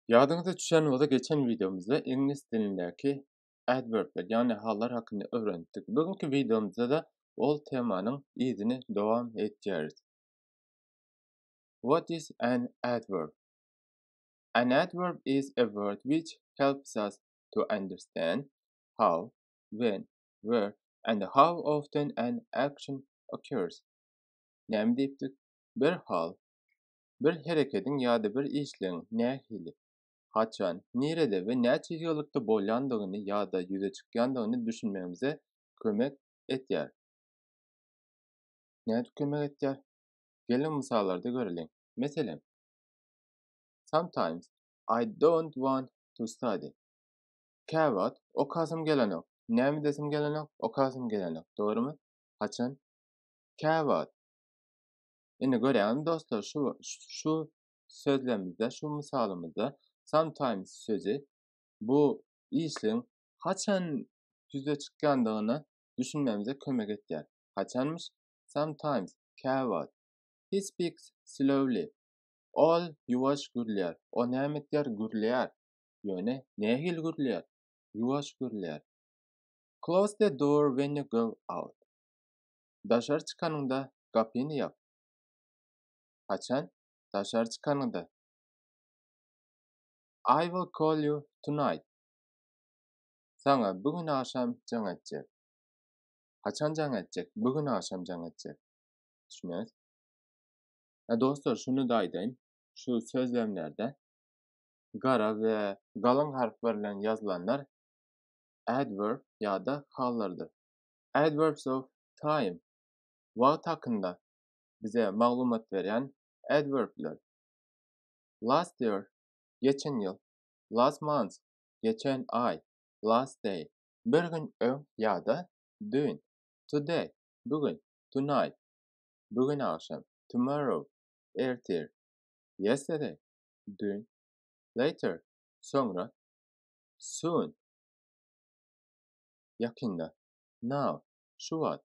Ýadyňyza düşen bolsa geçen wideomyzda iňlis dilindäki adverbler, ýagny hallar hakynda öwrenipdik. Bu günki wideomyzda-da ol temanyň yzyny dowam etýäris. What is an adverb? An adverb is a word which helps us to understand how, when, where and how often an action occurs. Näme diýipdik? Bir hal, bir herekediň ýa-da bir işlegiň nähili, haçan, nirede we näçe ýygylykda bolýandygyny ýa-da ýüze çykýandygyny düşünmegimize kömek etýär. Nädip kömek etýär? Geliň mysallarda göreliň. Meselem, Sometimes I don't want to study. Käwagt okasym gelenok. Näme edesim gelenok? Okasym gelenok. Dogrumy? Haçan? Käwagt. Indi görýäňizmi dostlar, şu şu sözlemizde, şu mysalymyzda sometimes sözi bu işligiň haçan ýüze çykýandygyna düşünmemize kömek etýär. Haçanmyş? Sometimes, käwagt. He speaks slowly. Ol ýuwaş gürlýär. O näme etýär? Gürleýär. Ýöne nähili gürleýär? Ýuwaş gürleýär. Close the door when you go out. Daşary çykanyňda gapyny ýap. Haçan? Daşary çykanyňda. I will call you tonight. Saňa bu gün agşam jaň etjek. Haçan jaň etjek? Bu gün agşam jaň etjek. Düşünýäňiz? E dostlar, şuny-da aýdaýyn. Şu sözlemlerde gara we galyň harplar bilen ýazylanlar adverb ýa-da hallardyr. Adverbs of time, wagt hakynda bize maglumat berýän adverbler. Last year, geçen ýyl, last month, geçen aý, last day, bir gün öň ýa-da düýn, today, bu gün, tonight, bu gün agşam, tomorrow, ertir, yesterday, düýn, later, soňra, soon, ýakynda, now, şu wagt,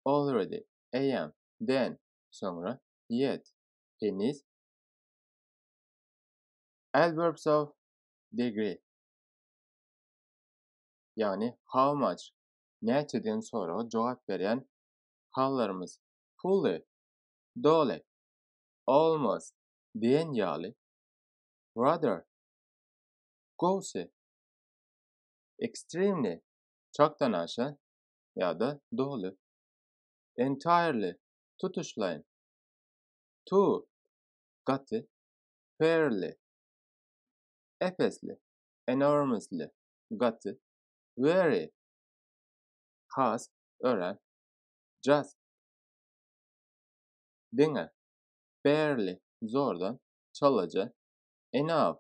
already, eýýäm, then, soňra, yet, heniz. Adverbs of degree, ýagny how much, näçe diýen soraga jogap berýän hallarymyz fully, doly, almost diýen ýaly, rather, gowusy, Extremely, çakdanaşa ýa-da doly. Entirely, tutuşlaýyn. Too, gaty. Fairly, ep-esli. Enormously, gaty. Very, has, örän. Just, diňe. Barely, zordan, çalaja. Enough,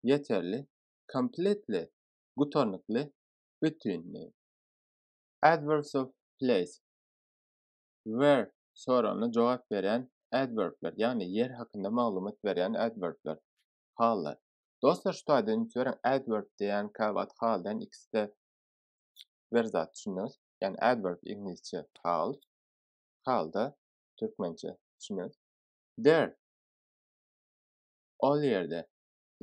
ýeterli. Completely, gutarnykly, bütinleý. Adverbs of place, where soragyna jogap berýän adverbler, ýagny ýer hakynda maglumat berýän adverbler, hallar. Dostlar şu taýda üns beriň, adverb diýen käwagt hal diýen ikisi-de bir zat düşüniňiz. Ýagny adverb iňlisçe hal, hal-da türkmençe düşüniňiz. There, ol ýerde,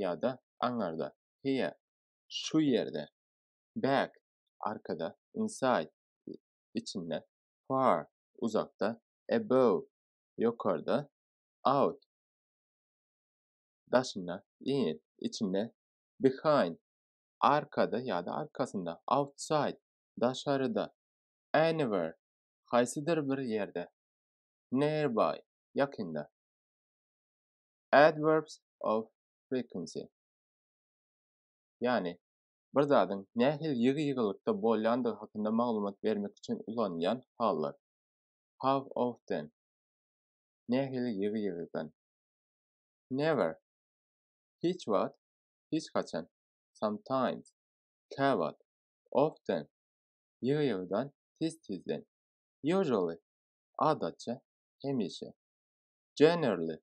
ýa-da aňyrda, here, şu ýerde, back, arkada, inside, içinde, far, uzakda, above, ýokarda, out, daşynda, in, içinde, behind, arkada ýa-da arkasynda, outside, daşaryda, anywhere, haýsydyr bir ýerde, nearby, ýakynda. Adverbs of frequency. Ýagny, bir zadyň nähili ýygy-ýygylykda bolýandygy hakynda maglumat bermek üçin ulanylýan hallar. How often? Nähili ýygy-ýygydan? Never. Hiç wagt, hiç haçan. Sometimes. Käwagt. Often. Ýygy-ýygydan, tiz-tizden. Usually. Adatça, hemişe. Generally.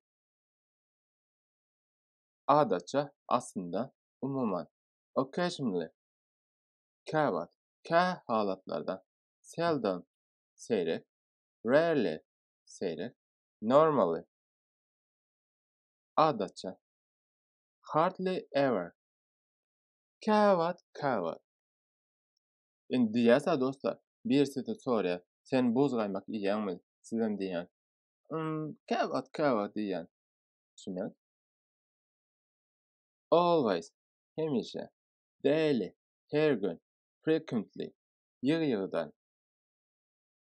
Adatça, aslynda, umuman. Occasionally. Käwagt, kä halatlarda. Seldom. Seýrek. Rarely. Seýrek. Normally. Adatça. Hardly ever. Käwagt, käwagt. Indi diýýäs-ä dostlar, biri size soraýar, sen buz gaýmak iýýäňmi? Sizem diýýän, Ym, käwagt, käwagt diýýän. Düşünýäňiz? Always, hemişe. Daily, her gün. Frequently, ýygy-ýygydan.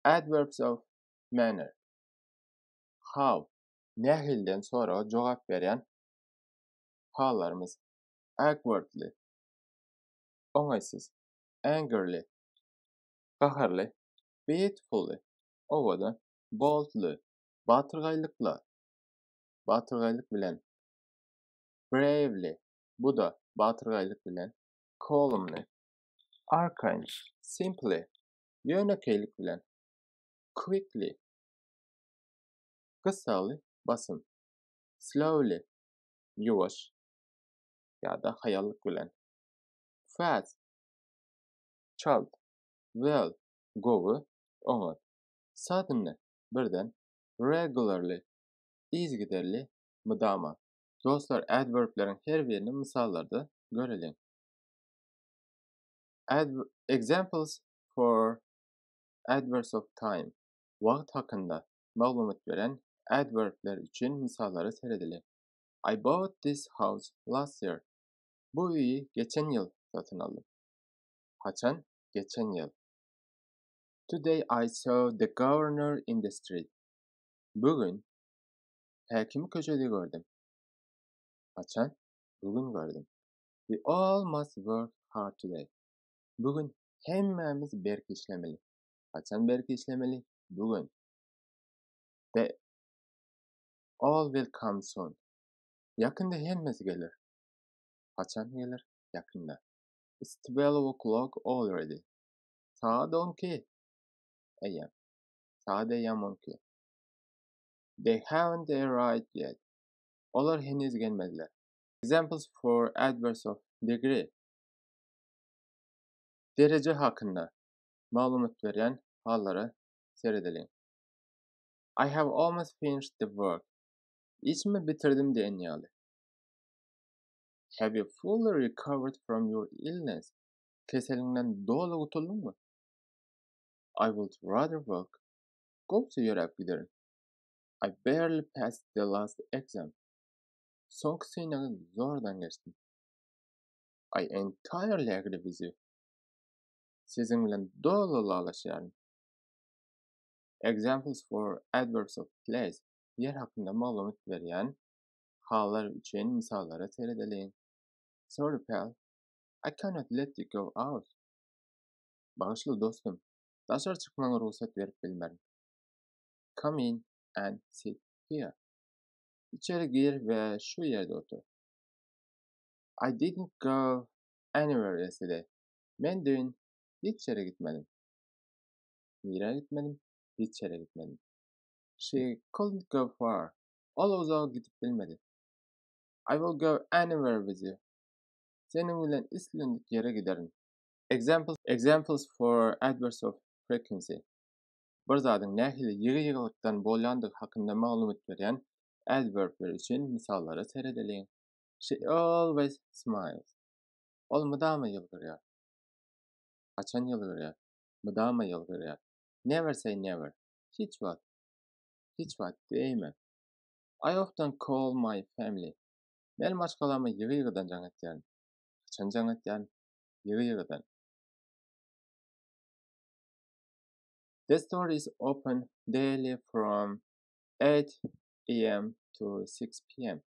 Adverbs of manner. How, nähiliden soraga jogap berýän hallarymyz. Awkwardly, oňaýsyz. Angrily, gaharly. Beautifully, owadan. Boldly, batyrgaýlykla, batyrgaýlyk bilen. Bravely, bu-da batyrgaýlyk bilen. Calmly, arkaýyn. Simply, ýönekeýlik bilen. Quickly, gyssagly, basym. Slowly, ýuwaş ýa-da haýallyk bilen. Fast, çalt. Well, gowy, oňat. Suddenly, birden. Regularly, yzygiderli, mydama. Dostlar, adverbleriň her birini mysallarda göreliň. Examples for adverbs of time. Wagt hakynda maglumat beren adverbler üçin mysallara seredeliň. I bought this house last year. Bu öýi geçen ýyl satyn aldym. Haçan? Geçen ýyl. Today I saw the governor in the street. Bu gün häkimi köçede gördüm. Haçan? Bu gün gördüm. We all must work hard today. Bu gün hemmämiz berk işlemeli. Haçan berk işlemeli? Bu gün. They all will come soon. Ýakynda hemmesi geler. Haçan geler? Ýakynda. It's 12 o'clock already. Sagat 12. Eýýäm. Sagat eýýäm 12. They haven't arrived yet. Olar heniz gelmediler. Examples for adverbs of degree. Dereje hakynda maglumat berýän hallara seredeliň. I have almost finished the work. Işimi bitirdim diýen ýaly. Have you fully recovered from your illness? Keseliňden doly gutuldyňmy? I would rather walk. Gowusy ýöräp giderin. I barely passed the last exam. Soňky synagy zordan geçdim. I entirely agree with you. Siziň bilen doly ylalaşýaryn. Examples for adverbs of place, ýer hakynda maglumat berýän hallar üçin mysallara seredeliň. Sorry pal, I cannot let you go out. Bagyşla dostum, daşary çykmagyňa rugsat berip bilmerin. Come in and sit here. Içeri gir we şu ýerde otur. I didn't go anywhere yesterday. Men düýn hiç ýere gitmedim. Nirä gitmedim? Hiç ýere gitmedim. She couldn't go far. Ol uzaga gidip bilmedi. I will go anywhere with you. Seniň bilen islendik ýere giderin. Examples, examples for adverbs of frequency. Bir zadyň nähili ýygy-ýygylykdan bolýandygy hakynda maglumat berýän adverbler üçin mysallara seredeliň. She always smiles. Ol mydama ýylgyrýar. Haçan ýylgyrýar? Mydama ýylgyrýar. Never say never. Hiç wagt. Hiç wagt diýme. I often call my family. Men maşgalama ýygy-ýygydan jaň etýärin. Haçan jaň etýärin? Ýygy-ýygydan. The store is open daily from 8 am to 6 pm.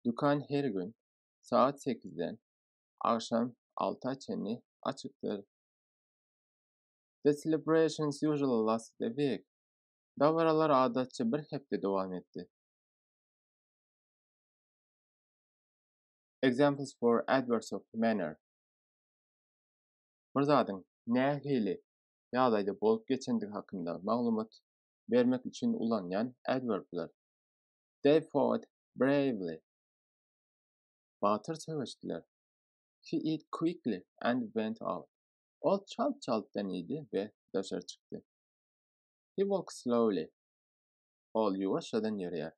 Dükan her gün sagat 8-den agşam 6-a çenli açykdyr. The celebrations usually lasted a week. Dabaralar adatça bir hepde dowam etdi. Examples for adverbs of manner. Bir zadyň nähili ýagdaýda bolup geçendigi hakynda maglumat bermek üçin ulanýan adverbler. They fought bravely. Batyr söweşdiler. He ate quickly and went out. Ol çalt-çaltdan iýdi we daşary çykdy. He walked slowly. Ol ýuwaşjadan ýöreýär.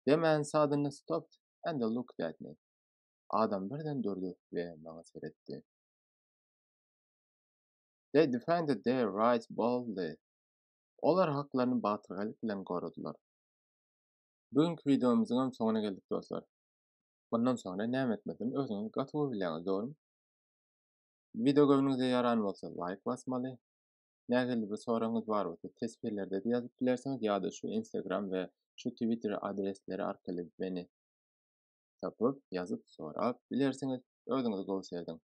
The man suddenly stopped. and looked at me. Adam birden durdy we maňa seretdi. They defended their rights boldly. Olar haklaryny batyrgaýlyk bilen goradylar. Bu günki wideomyzyňam soňuna geldik dostlar. Mundan soňra näme etmelidigini özüňiz gaty gowy bilýäňiz, dogrymy? Wideo göwnüňize ýaran bolsa laýk basmaly. Nähili bir soragyňyz bar bolsa teswirlerde-de ýazyp bilersiňiz ýa-da şu Instagram we şu Twitter adresleri arkaly meni tapyp ýazyp sorap bilersiňiz. Özüňizi gowy serediň.